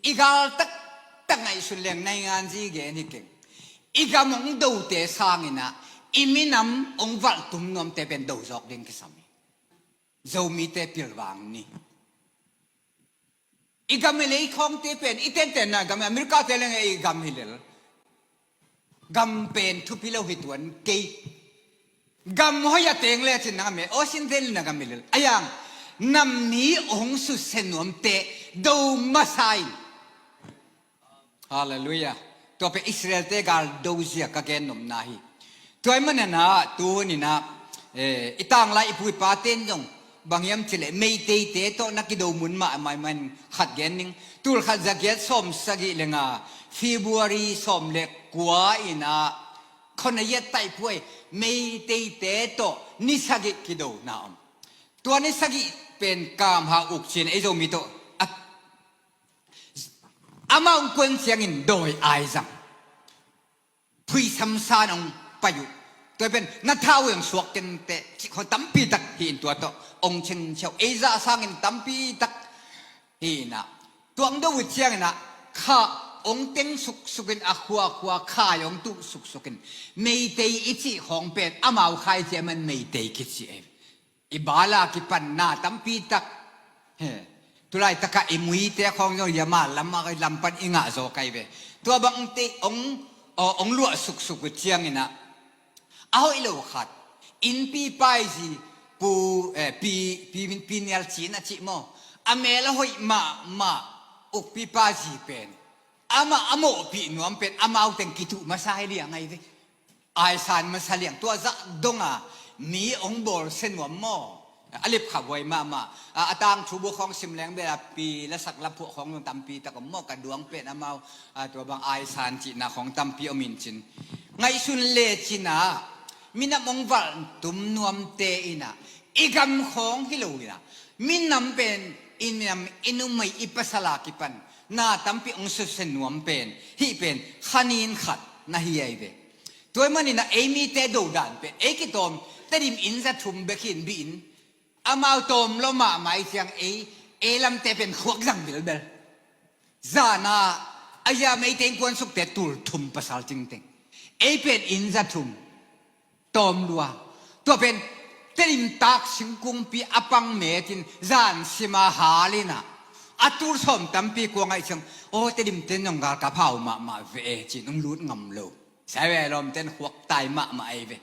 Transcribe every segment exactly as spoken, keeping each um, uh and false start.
I gal taktak ngaihsun leng naingan zi gen hi keng. I gam hong dote sanginah i minam hong valhtum nuamte pen do zawk ding kisam hi. Zomite pilvang ni. I gam i leikhawngte pen i tentenna gam i America te leng i gam hi lel. Gam pen thupi lo hi tuan kei. Gam hoi a teng le cin na gam e, aw sin zel na gam i lel. A yang nam mi hong susia nuamte do masa in. Halleluiah. Tua pen Israel te gal do zia ka gen nopna hi. Tua i manana tu huninah, eh, i tanglai i pu i pa ten zong bang hiam cileh Meiteite tawh na kido mun mahmah man khat gen ning. Tul khat za giat sawm sagih le nga February sawm le kua inah khona yet taih puai Meiteite tawh ni sagih kidona om. Tua ni sagih pen kamha uk cin ei Zomi tawh a, amah hong kuan ciangin dawi aizang phuisam san hong pai uh. Tua pen na thau hong suak kente cih khaw tampi tak hi in tua tawh hong cingciau ei zah sangin tampi tak hi inah. Tuang do uh cianginah kha hong teng suksukin a khuakhua khai hong tuh suksukin Meitei i cih khawng pen amau khai ciaman Meitei kici ei. I bala kipanna tampi tak. He. Tulaitakah i muite khawng zong yama lam a lampan i ngah zaw kai ve. Tua bangte ong, ong luah suksuk uh cianginah a hoih lo khat. Innpi paizi pu, eh, pi, pi, pi nial cin a cih maw. A mel a hoih mahmah ukpi paizi pen amah a mawhpih nuam pen amau teng kituh masa hi liang ai ve. Aisan masa liang tua zah donga mi ong bawl se nuam maw? A lipkha buai mahmah. A, a tangthu bu khawng sim leng bela pi lasak laphuah khawng zong tampi tak om maw? Ka duang pen amau, a, tua bang aisan cihna khawng tampi om in cin. Ngaihsun le cina minam ong valh tum nuamte ina i gam khawng hi lo ina minam pen i minam i numei i pasal a kipan na tampi ong susia nuam pen hih pen khanin khat na hi ai ve. Tua ahih maninah ei mite dodan pen ei kitawm Tedim inn za thum bek hi in bihin amau tawm lo mahmah i ciang ei, ei lamte pen khuak zang bilbel. Zana a zia Meitei innkuan sukte tul thum pasal cingteng ei pen inn za thum tawm lua. Tua pen Tedim tak singkungpi a pang metin zan sima halinah a tul sawm tampi kua ngaih ciang aw Tedim ten zong galkap hau mahmah ve e cin ong lut ngam lo. Sai ve lawm ten khuak tai mahmah ei ve.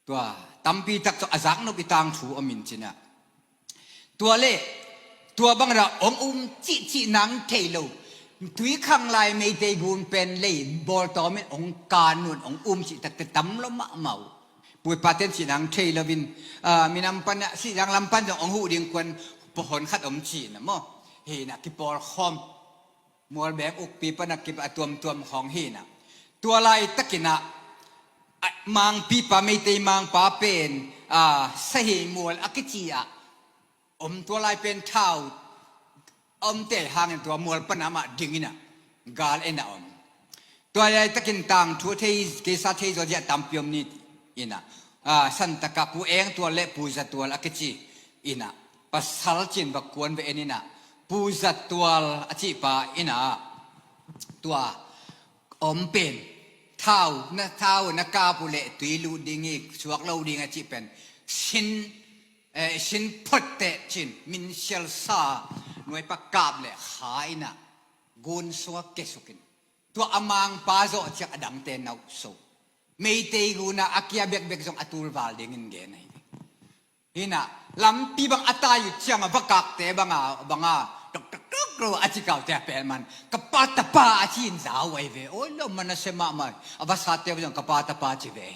Tua tampi tak tawh a zaknop i tangthu om in cinah tua le tua bangra ong um cihcih nang thei lo. Tuikhang lai Meitei gun pen lei bawltawmin ong kanun ong um cih takte tam lo mahmah uh. Puipaten cih nang thei loin, ah, minam pan ah sihzang lam pan zong ong huh ding kuan pawhon khat om cihna maw? Hinah kipawlkhawm. Mualbeng ukpi pana kip a tuamtuam khawng hinah tua laitakinah, a, mangpipa Meitei mangpa pen, a, sahi mual a kici ah om tua lai pen thau a omte hangin tua mual pana amah dinginah gal enah om. Tua laitakin tangthu a thei keisa thei zaw ziah tampi om ni inah, a, santaka Pu Eng Tual le Pu Za Tual a kici inah pasal cin va kuan va en inah Pu Za Tual a cihpa inah tua om pen thau na thau na kap uh leh tui lut ding hi suak lo ding a cih pen sin, eh, sin photteh cin min sialsa nuaipa kap leh kha inah gun sungah kesukin tua a mangpa zawh ciang a dangte nauhso Meitei gunah a kia bekbek zong a tulval dingin gen ahi ve. Hinah lampi bang a tai uh cianga vakakte banga banga tok tok tok lo a cikaute a pelman ka pa tapa a ci in zau ai ve. Oi lo manase mahmah a vasate zong ka pa tapa ci ve.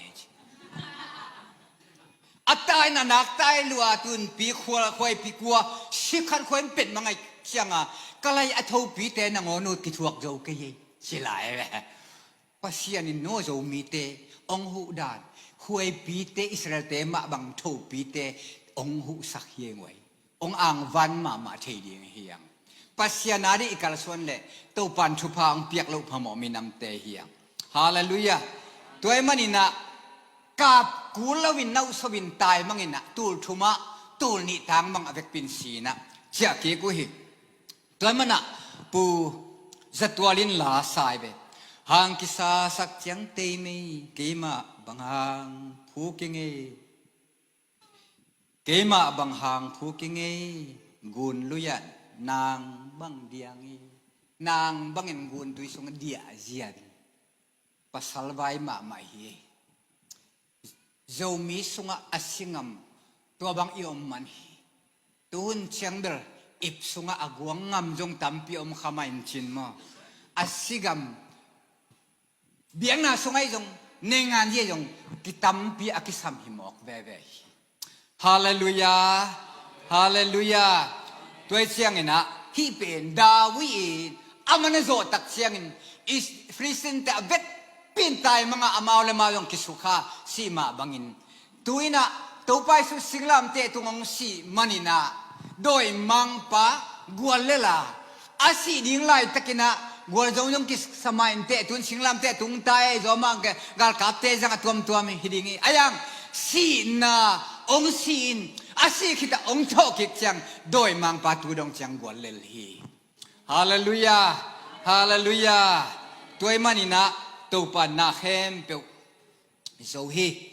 A tai na nak tai lua tunpi khual khuaipi kua sikhat khuai pet mangai cianga ka lai a thopite nangawn uh kithuak zo kei hi ci lai ve. Pasian in no Zomite ong huh dan khuaipite Israelte mah bang thopite ong huhsak hiang uh ahi. Ong angvan mahmah thei ding hiang. Pasian a dih i kalsuan leh Topan thupha ong piak loh phamawh minamte hiang. Halleluiah. Tua ahih maninah kap kul loin nauhso in tai manginah tul thumah tul nih tang mang a vekpin sinah ciah kik uh hi. Tua manah Pu Zatual in la sai ve. Hang kisasak ciang tei mei, keimah bang hang phu kei ngei. Keimah bang hang phu kei ngei, gun luiah nang bang diang i. Nang bangin gun tui sungah diah zia ding. Pasal vai mahmah hi. Zomi sungah a si ngam tua bang i om man hi. Tuhun ciang bel ip sungah a guang ngam zong tampi om kha mah in cin maw. A si ngam biakna sungah i zong, neingan zia zong kitampi a kisam hi mawk veve hi. Halleluiah. Halleluiah. Tua i ciangin ah hih pen David in a man a zawhtak ciangin Is- Filistin te a vetpin taimangah amau le mau zong kisukha sih mah bangin, tu-in ah Topa Jesu singlamteh tung hong sih manin ah dawimangpa gual lela a sih ding laitakin ah gualzo zong kisa mah inteh, tun singlamteh tung ta ei, zaw mah galkapte zang a tuamtuam hi ding hi. A yang sihna hong sih in a sih khitah hong thawh kik ciang dawimangpa tu dong ciang gual lel hi. Halleluiah. Halleluiah. Tua i manin ah Topa na khempeuh zo hi.